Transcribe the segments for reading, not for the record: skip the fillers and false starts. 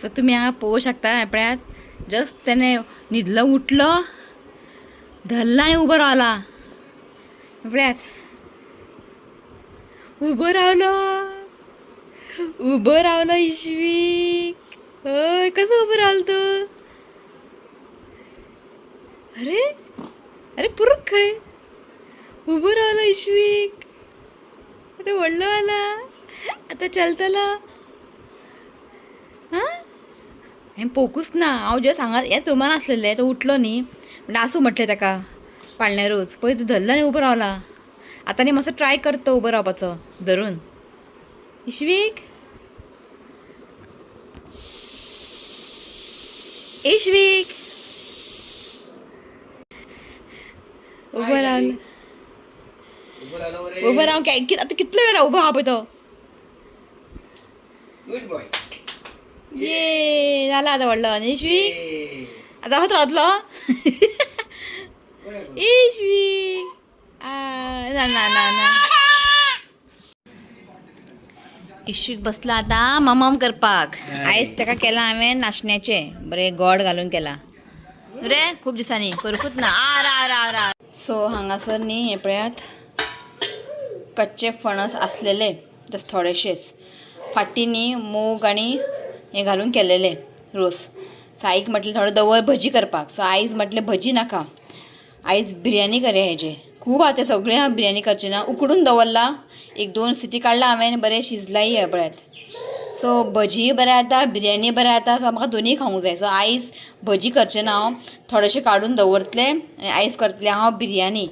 So तुमी हांगा पळोवंक शकता, हें पळयात, जस्ट तेणे न्हिदलो, उठलो, धरला आनी उबो रावला. पळयात, उबो रावलो, उबो रावलो इश्वीक. हय, कसो उबो रावलो तूं? अरे अरे, पुरूक खंय उबो रावलो इश्वीक. आतां व्हडलो जाला, आतां चलतलो. हां, हांवें पोकूच ना. हांव जे सांगा हें तुमान आसलेलें, तो उठलो न्ही म्हणटा, आसूं म्हटलें ताका पाळण्यारूच. पळय, तूं धरला आनी उबो रावला. आतां न्ही मातसो ट्राय करता उबो रावपाचो धरून. इश्वीक, इश्वीक, उबो रावलो. उबो रावलो रे. उबो राव काय आतां कितलो वेळ उबो आहा पळय तो. Good boy. ये जाला आतां व्हडलो न्ही इश्वीक? आतां हो रावतलो इश्वीक? ना ना ना ना. इश्वीक बसला आतां ममम करपाक. आयज ताका केलां हांवें नाशण्याचें बरें गोड घालून केलां रे. खूब दिसांनी करूंकूच ना. आ रा रा रा. सो हांगासर न्ही, हें पळयात, कच्चे फणस आसलेले, जस्ट थोडेशेच. फाटी न्ही मूग आनी हें घालून केलेले रोस. सो आईक म्हटलें थोडो दवर भजी करपाक. सो आयज म्हटलें भजी नाका, आयज बिरयानी करया. हेजे खूब आहा, ते सगळें हांव बिरयानी करचें ना. उकडून दवरला, एक दोन सिटी काडला हांवें, बरें शिजलाय हें पळयात. सो भजी बरें जाता, बिरयानी बरें जाता. सो म्हाका दोनीय खावंक जाय. सो आयज भजी करचें ना हांव, थोडेशें काडून दवरतलें आनी आयज करतलें हांव बिरयानी.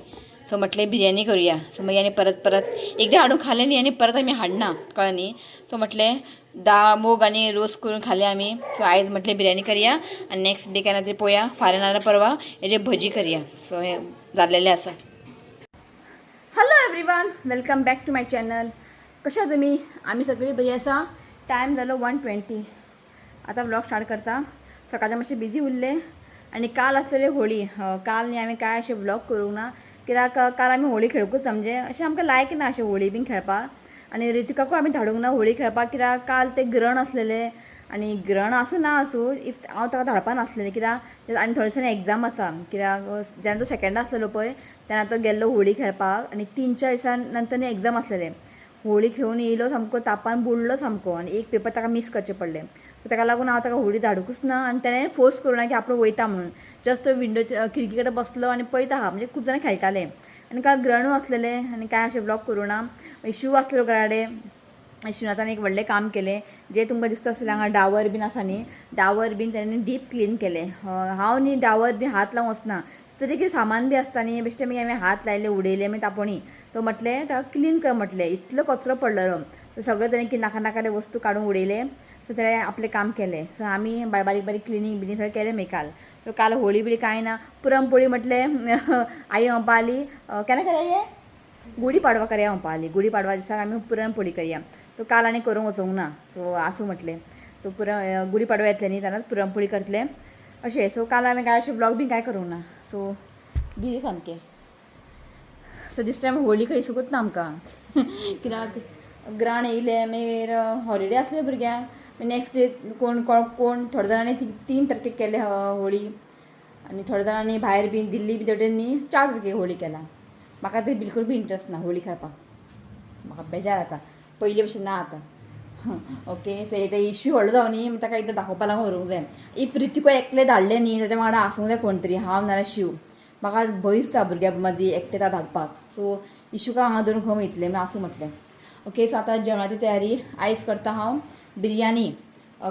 सो म्हटलें बिरयानी करुया. सो मागीर आनी परत परत एकदां हाडून खालें न्ही आनी परत आमी हाडना, कळ्ळें न्ही? सो म्हटलें दाळ मूग आनी रोस करून खालें आमी. सो आयज म्हटलें बिरयानी करया आनी नेक्स्ट डे केन्ना तरी पळोवया, फाल्यां नाजाल्यार परवा हेजे भजी करया. सो हें जाल्लेलें आसा. Hello everyone, welcome back to my channel. कशा तुमी? आमी सगळीं बरी आसा. टायम जालो 1:20. आतां व्लॉग स्टार्ट करता. सकाळचें मातशें बिजी उरलें आनी काल आसलेली होळी. काल न्ही आमी कांय अशें व्लॉग करूंक ना, कित्याक काल आमी होळी खेळकूच, म्हणजे अशें आमकां लायक ना अशें होळी बीन खेळपाक. आनी रितिकाकूय आमी धाडूंक ना होळी खेळपाक, कित्याक काल ते ग्रहण आसलेलें. आनी ग्रहण आसूं ना आसूं, if हांव ताका धाडपा नासलेलें, कित्याक आनी थोडे दिसांनी एग्जाम आसा. कित्याक जेन्ना तो सेकेंडा आसलेलो पळय, तेन्ना तो गेल्लो होळी खेळपाक आनी 3-4 दिसां नंतर एग्जाम आसलेलें. होळी खेळून येयलो, सामको तापान बुडलो सामको आनी एक पेपर ताका मीस करचें पडलें. सो ताका लागून हांव ताका होळी धाडुंकूच ना. आनी तेणें फोर्स करूं ना की आपूण वयता म्हणून. जस्ट तो विंडोच्या खिडकी कडेन बसलो आनी पळयता आहा, म्हणजे खूब जाणां खेळटाले. आनी काल ग्रहणूय आसलेलें आनी कांय अशें व्लॉग करूं ना. इशू आसलेलो घरा कडेन. शिवनाथान एक व्हडलें काम केलें, जें तुमकां दिसता आसतलें. हांगा डावर बीन आसा न्ही, डावर बीन तेणी डीप क्लीन केलें. हांव न्ही डावर बीन हात लावंक वचना, तरी कितें सामान बी आसता न्ही, बेश्टें मागीर हांवें हात लायले, उडयले, मागीर तापोणी. तो म्हटलें ताका क्लीन कर म्हटलें. इतलो कचरो पडलेलो, तो सगळें तेणें की नाका नाका ते वस्तू काडून उडयले. सो तेणें आपलें काम केलें. सो आमी बारीक बारीक क्लिनींग बिनींग सगळें केलें मागीर काल. सो काल होळी बिळी कांय ना. पुरणपोळी म्हटलें, आई म्हणपा लागली, केन्ना करया हे? गुडी पाडवा करया म्हणपा लागली. गुडी पाडवा दिसाक आमी पुरणपोळी करया. सो काल आनी करूंक वचूंक ना. सो आसूं म्हटलें. सो पुरण गुडी पाडवा येतलें न्ही, तेन्नाच पुरणपोळी करतलें अशें. सो काल हांवें कांय अशें व्लॉग बीन कांय करूंक ना. सो बिजी सामकें. सो दीस टायम होळी खंय दिसूंकूच ना आमकां, कित्याक ग्रहण येयलें, मागीर हॉलिडे आसले भुरग्यांक. नेक्स्ट डे कोण कोण कोण थोड्या जाणांनी 3 तारखेक केले होळी आनी थोड्या जाणांनी भायर बीन दिल्ली बी तेवटेन न्ही 4 तारखेक होळी केला. म्हाका तरी बिलकूल बी इंट्रस्ट ना होळी खेळपाक. म्हाका बेजार जाता, पयलीं भशेन ना आतां. ओके, सो ते इशवी व्हडलो जावं न्ही, ताका एकदां दाखोवपा लागून व्हरूंक जाय. If रितिको एकलें धाडलें न्ही, ताच्या वांगडा आसूंक जाय कोण तरी, हांव नाल्यार शिव. म्हाका भंय दिसता भुरग्यां मदीं एकटें ताका धाडपाक. सो इशूका हांगा दवरून खंय वयतलें म्हण, आसूं म्हटलें. ओके, सो आतां जेवणाची तयारी. आयज करता हांव बिरयानी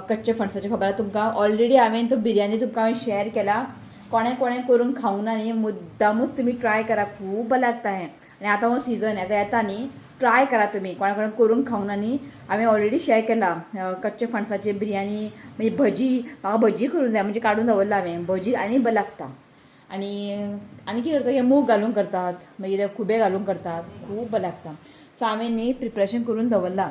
कच्चे फणसाची. खबर आसा तुमकां, ऑलरेडी हांवें तो बिरयानी तुमकां हांवें शेअर केला. कोणें कोणें करून खावंक ना न्ही, मुद्दामूच तुमी ट्राय करा, खूब बरें लागता हें. आनी आतां हो सिजन आतां येता न्ही, ट्राय करा तुमी. कोणा कोणें करून खावंक ना न्ही, हांवें ऑलरेडी शेअर केला कच्चे फणसाची बिरयानी. मागीर भजी, म्हाका भजी करूंक जाय, म्हणजे काडून दवरला हांवें. भजी आनी बरें लागता. आनी आनी कितें करता, हे मूग घालून करतात, मागीर खुबे घालून करतात, खूब बरें लागता. सो हांवें न्ही प्रिपरेशन करून दवरलां.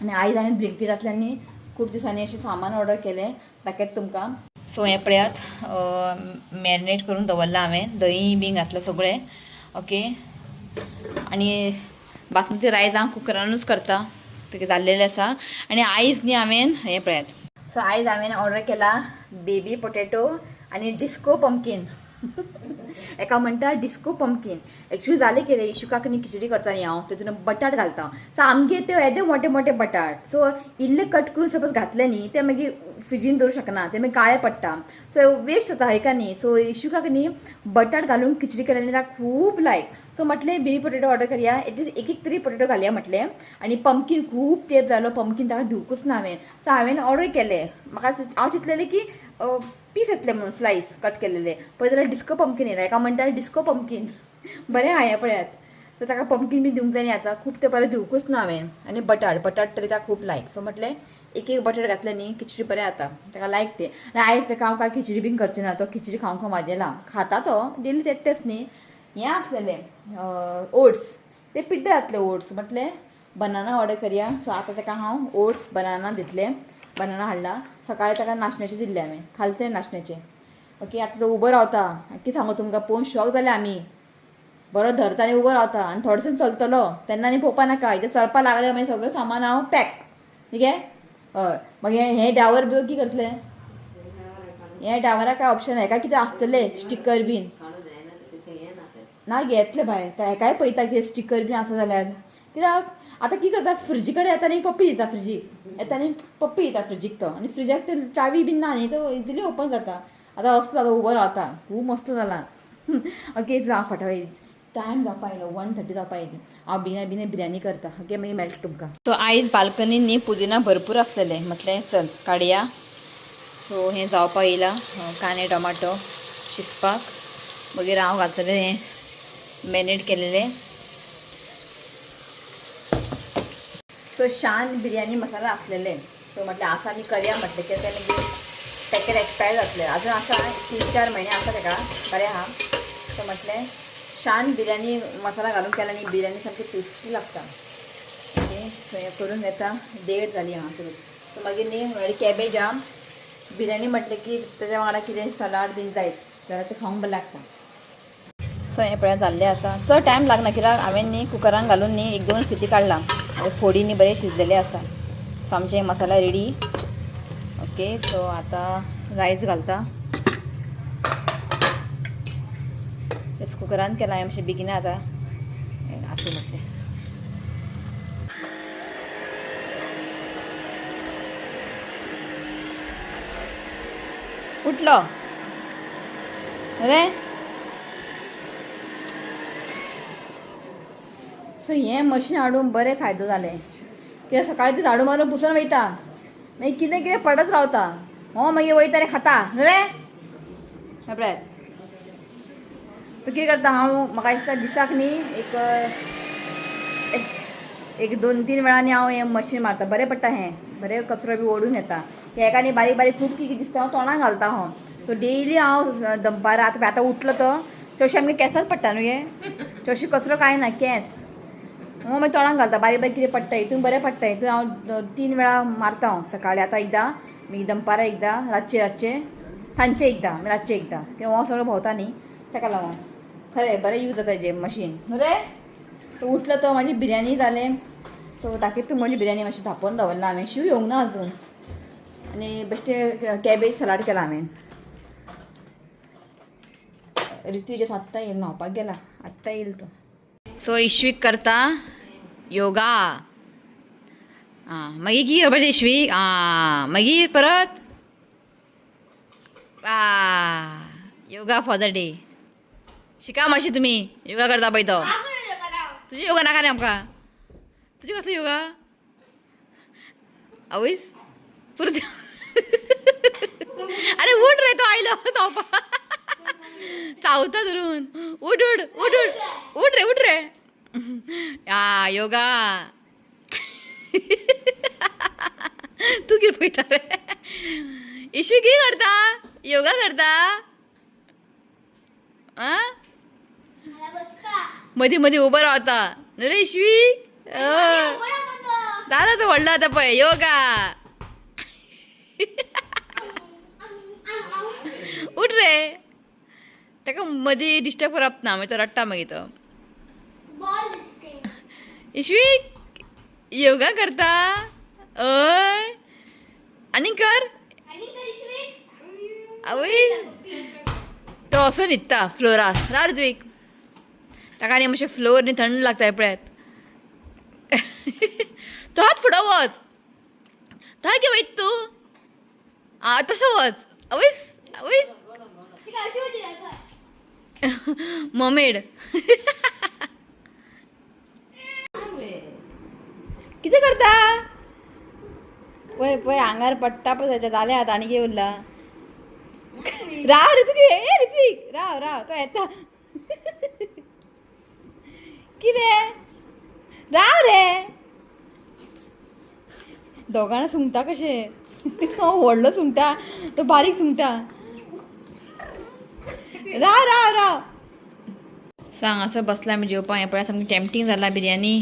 आनी आयज हांवें ब्लिंकिटांतल्यान न्ही खूब दिसांनी अशें सामान ऑर्डर केलें, दाखयता तुमकां. सो हें पळयात, मॅरिनेट करून दवरलां हांवें, दही बी घातलां सगळें. ओके, आनी बासमती रायस हांव कुकरानूच करता, तें जाल्लेलें आसा. आनी आयज न्ही हांवें हें पळयात. सो आयज हांवें ऑर्डर केला बेबी पोटेटो आनी डिस्को पंपकीन. एका म्हणटा डिस्को पंपकीन. एक्चुली जालें कितें, इशुकाक न्ही खिचडी करता न्ही हांव, तितून बटाट घालता. सो आमगे ते येदे मोटे मोटे बटाट, सो इल्ले कट करून सपोज घातले न्ही ते मागीर फ्रिजीन दवरूं शकना, ते मागीर काळे पडटा, सो वेस्ट जाता हेका न्ही. सो इशुकाक न्ही बटाट घालून खिचडी केल्यार ताका खूब लायक. सो म्हटलें बेबी पोटेटो ऑर्डर करया, एटलीस्ट एक एक तरी पोटेटो घालया म्हटलें. आनी पंपकीन खूब तेंप जालो पंपकीन ताका दिवकूच ना हांवें. सो हांवें ऑर्डर केलें, म्हाका हांव चिंतलेलें की पीस येतले म्हणून स्लायस कट केलेले, पळय जाल्यार डिस्को पंपकीन येयला. हेका म्हणटा डिस्को पंपकीन. बरें आहा हें पळयात. सो ताका पंपकीन बी दिवंक जाय न्ही आतां, खूब ते बरें दिवकूच ना हांवें. आनी बटाट, बटाट तरी ताका खूब लायक. सो म्हटलें एक एक बटाट घातले न्ही खिचडी बरें जाता, ताका लायक तें. आनी आयज ताका हांव काय खिचडी बीन करचें ना, तो खिचडी खावंक खावंक वाजेला खाता, तो डेली तेच तेच न्ही. हें आसलेलें ओट्स, ते पिड्डे जातले ओट्स, म्हटलें बनाना ऑर्डर करया. सो आतां ताका हांव ओट्स बनाना दितलें. बनाना हाडला सकाळी, ताका नाशण्याचें दिल्लें हांवें, खालचें नाशण्याचें. ओके, आतां तो उबो रावता, कितें सांगू तुमकां, पळोवन शॉक जालें आमी. बरो धरता आनी उबो रावता आनी थोडेशें चलतलो तेन्ना आनी पळोवपा नाका, इतें चलपा लागलें मागीर सगळें सामान हांव पॅक. ठीक आहे. हय, मागीर हें डावर बी कितें करतलें, हें डावराक काय ऑप्शन हेका कितें आसतलें स्टिकर बीन ना घेतलें बाय, हेकाय पळयता कितें स्टिकर बीन आसा जाल्यार. कित्याक आतां कितें करता, फ्रिजी कडेन येता आनी पप्पी दिता, फ्रिजीक येता आनी पप्पी दिता फ्रिजीक तो. आनी फ्रिजाक ते चावी बीन ना न्ही, तो इजिली ओपन जाता. आतां असलो आतां उबो रावता, खूब मस्त जाला. ओके, जावं फटाफट, टायम जावपा आयलो, 1:30 जावपा आयली. हांव बेगिना बेगीन बिरयानी करता. ओके, मागीर मेळटा तुमकां. सो आयज बाल्कनीन न्ही पुदिना भरपूर आसलेले, म्हटलें चल काडया. सो हें जावपा येयलां कांदे टोमाटो शिजपाक, मागीर हांव घालतलें हें मॅरिनेट केलेलें. सो शान बिरयानी मसाला आसलेले, सो म्हटलें आसा आनी करया म्हटलें, कित्याक तें मागीर पॅकेट एक्सपायर जातलें, अजून आसा 3-4 म्हयने आसा तेका, बरें आहा. सो म्हटलें शान बिरयानी मसाला घालून केला न्ही बिरयानी सामकी टेस्टी लागता. ओके, सो हें करून घेता, 1:30 जाली हांगासरूच. सो मागीर न्ही म्हणल्यार कॅबेज आहा, बिरयानी म्हटलें की तेज्या वांगडा कितें सलाड बीन जायत जाल्यार तें खावंक बरें लागता. सो हें पळयात जाल्लें आसा, चड टायम लागना कित्याक हांवें न्ही कुकरान घालून न्ही 1-2 सिटी काडला, फोडी न्ही बरें शिजलेलें आसा. सो आमचें मसाला रेडी. ओके, सो आतां रायस घालता. तेच कुकरान केला हांवें, मातशें बेगिना आतां आसूं म्हटलें. उठलो रे. सो हें मशीन हाडून बरें फायदो जालें, कित्याक सकाळीं ते झाडू मारून पुसून वयता, मागीर कितें कितें पडत रावता, हो मागीर वयता आनी खाता रे पळयात. सो कितें करता हांव, म्हाका दिसता दिसाक न्ही एक एक 2-3 वेळांनी हांव हें मशीन मारता, बरें पडटा हें, बरें कचरो बी ओडून येता. हेका न्ही बारीक बारीक खूब कितें दिसता, हांव तोंडाक घालता हांव. सो डेली हांव दनपारां आतां आतां उठलो तो चडशें आमगे केंसाच पडटा न्हू गे, चडशें कचरो कांय ना, केंस हांव मागीर तोंडाक घालता, बारीक बारीक कितें पडटा हितून बरें पडटा. हितून हांव 3 वेळा मारता हांव, सकाळीं आतां एकदां, मागीर दनपारां एकदां, रातचें रातचें सांजचें एकदां, मागीर रातचें एकदां, कित्याक हो सगळो भोंवता न्ही ताका लागून. खरें बरें यूज जाता हेजें मशीन न्हू रे. तो उठलो तो म्हाजी बिरयानी जालें. सो दाखयता तुमकां म्हजी बिरयानी, मातशी धांपोवन दवरला हांवें, शीव येवंक ना अजून. आनी बेश्टें कॅबेज सलाड केला हांवें. ऋत्विज आत्तां येयल, न्हांवपाक गेला, आत्तां येयल तो. सो इश्वीक करता योगा. आं मागीर कितें करपाचें इश्वीक? आं मागीर परत आ योगा फॉर the day. शिका मातशी तुमी योगा करता पळय तो. तुजी योगा नाका रे आमकां, तुजी कसली योगा? आवयस पुरते. अरे उठ रे, तो आयलो चावपा चावता धरून. उठ उठ उठ उठ उठ रे उठ रे. आ योगा तूं कितें पळयता रे? इश्वी कितें करता? योगा करता? आं मदीं मदीं उबो रावता न्हू रे इश्वी? दादा तो व्हडलो आतां पळय योगा. उठ रे, ताका मदीं डिस्टर्ब करप ना, मागीर तो रडटा मागीर तो. इश्वी योगा करता? हय आनी कर. आवय, तो असो न्हिदता फ्लोरार. राव ऋत्वीक, ताका आनी मातशें फ्लोर न्ही थंड लागता पळयात. तो हात फुडो वच, थंय गे वयत तूं. आ, तसो वच. आवयस आवयस, ममेड कितें करता? पळय पळय, आंगार पडटा पळय ताच्या. जालें आतां, आनी कितें उरला? राव ऋत्वीक, ए ऋत्वीक, राव राव, तो येता. कितें, राव रे. दोगांना सुंगता कशें. हो व्हडलो सुंगटा, तो बारीक सुंगटा. राव राव राव. सांग, हांगासर बसला आमी जेवपाक. हें पळय, सामकें टेम्पटींग जाला बिरयानी.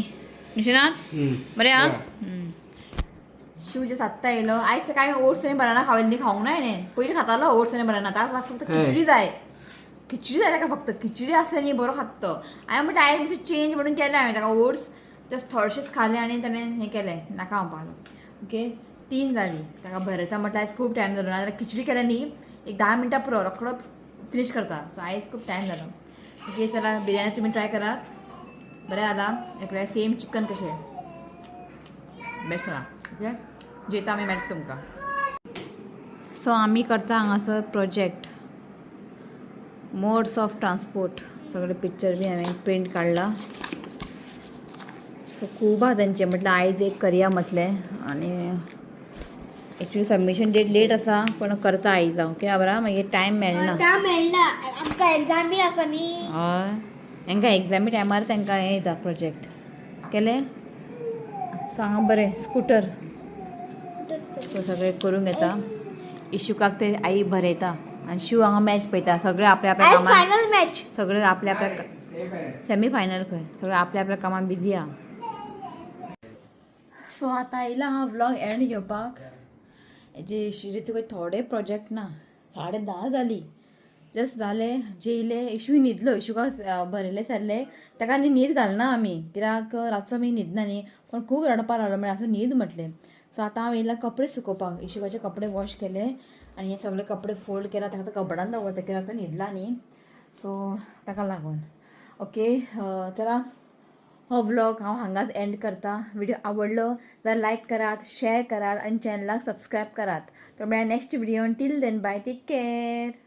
निशनाथ, बरें आं. शिव जे आत्तां येयलो. आयज काय ओट्स आनी बनाना खावयली न्ही, खावंक ना हेणें. पयलीं खातालो ओट्स आनी बनाना, आतां फक्त खिचडी जाय, खिचडी जाय ताका. फक्त खिचडी आसली न्ही, बरो खाता तो. हांवें म्हटलें आयज मातशें चेंज म्हणून केलें हांवें ताका ओट्स. जस्ट थोडेशेच खाले आनी ताणें हें केलें, नाका म्हणपाक लागलो. ओके, 3 जालीं. ताका भरयता म्हटल्यार आयज खूब टायम जालो. नाजाल्यार खिचडी केल्या न्ही, एक 10 मिनटां पुरो, रोखडो फिनीश करता. सो आयज खूब टायम जालो. ओके, चला, बिरयानी तुमी ट्राय करात. बरें जाला हें पळय, सेम चिकन कशें बेस्ट जाला. ओके, जेता आमी, मेळटा तुमकां. सो आमी करता हांगासर प्रोजेक्ट, मोड्स ऑफ ट्रान्सपोर्ट. सगळे पिक्चर बी हांवें प्रिंट काडला. सो खूब आहा तेंचे. म्हटल्यार आयज एक करया म्हटलें आनी एक्चुली सबमिशन डेट लेट आसा, पण करता आयज हांव. कित्याक खबर आहा, मागीर टायम मेळना. आतां मेळना, आमकां एग्जाम बीन आसा न्ही. हय, हेंकां एग्जामी टायमार तांकां हें येता प्रोजेक्ट केले. सो हांगा बरें स्कुटर. सो सगळें करूंक येता. इशुकाक ते आई बरयता आनी शिव हांगा मॅच पळयता. सगळे आपल्या आपल्या आयज कामान. Final match. सगळे आपल्या आपल्या सेमी फायनल खंय. सगळे आपल्या आपल्या कामान बिजी आहा. सो आतां येयला हांव व्लॉग एंड घेवपाक. हेजे तुका थोडे प्रोजेक्ट ना. 10:30 जाली, जस्ट जालें, जेयले. इशू न्हिदलो. इशुका बरयलें सरलें ताका आनी न्हीद घालना आमी, कित्याक रातचो आमी न्हिदना न्ही. पण खूब रडपाक लागलो, म्हळ्यार असो न्हीद म्हटलें. सो आतां हांव येयला कपडे सुकोवपाक. इशुकाचे कपडे वॉश केले आनी हे सगळे कपडे फोल्ड केला. ताका आतां कबडान दवरता, कित्याक तो न्हिदला न्ही, सो ताका लागून. ओके, चला, हो व्लॉग हांव हांगाच एंड करता. व्हिडिओ आवडलो जाल्यार लायक करात, शेअर करात आनी चॅनलाक सबस्क्रायब करात. तो मेळ्ळ्या next video. Till then, bye, take care.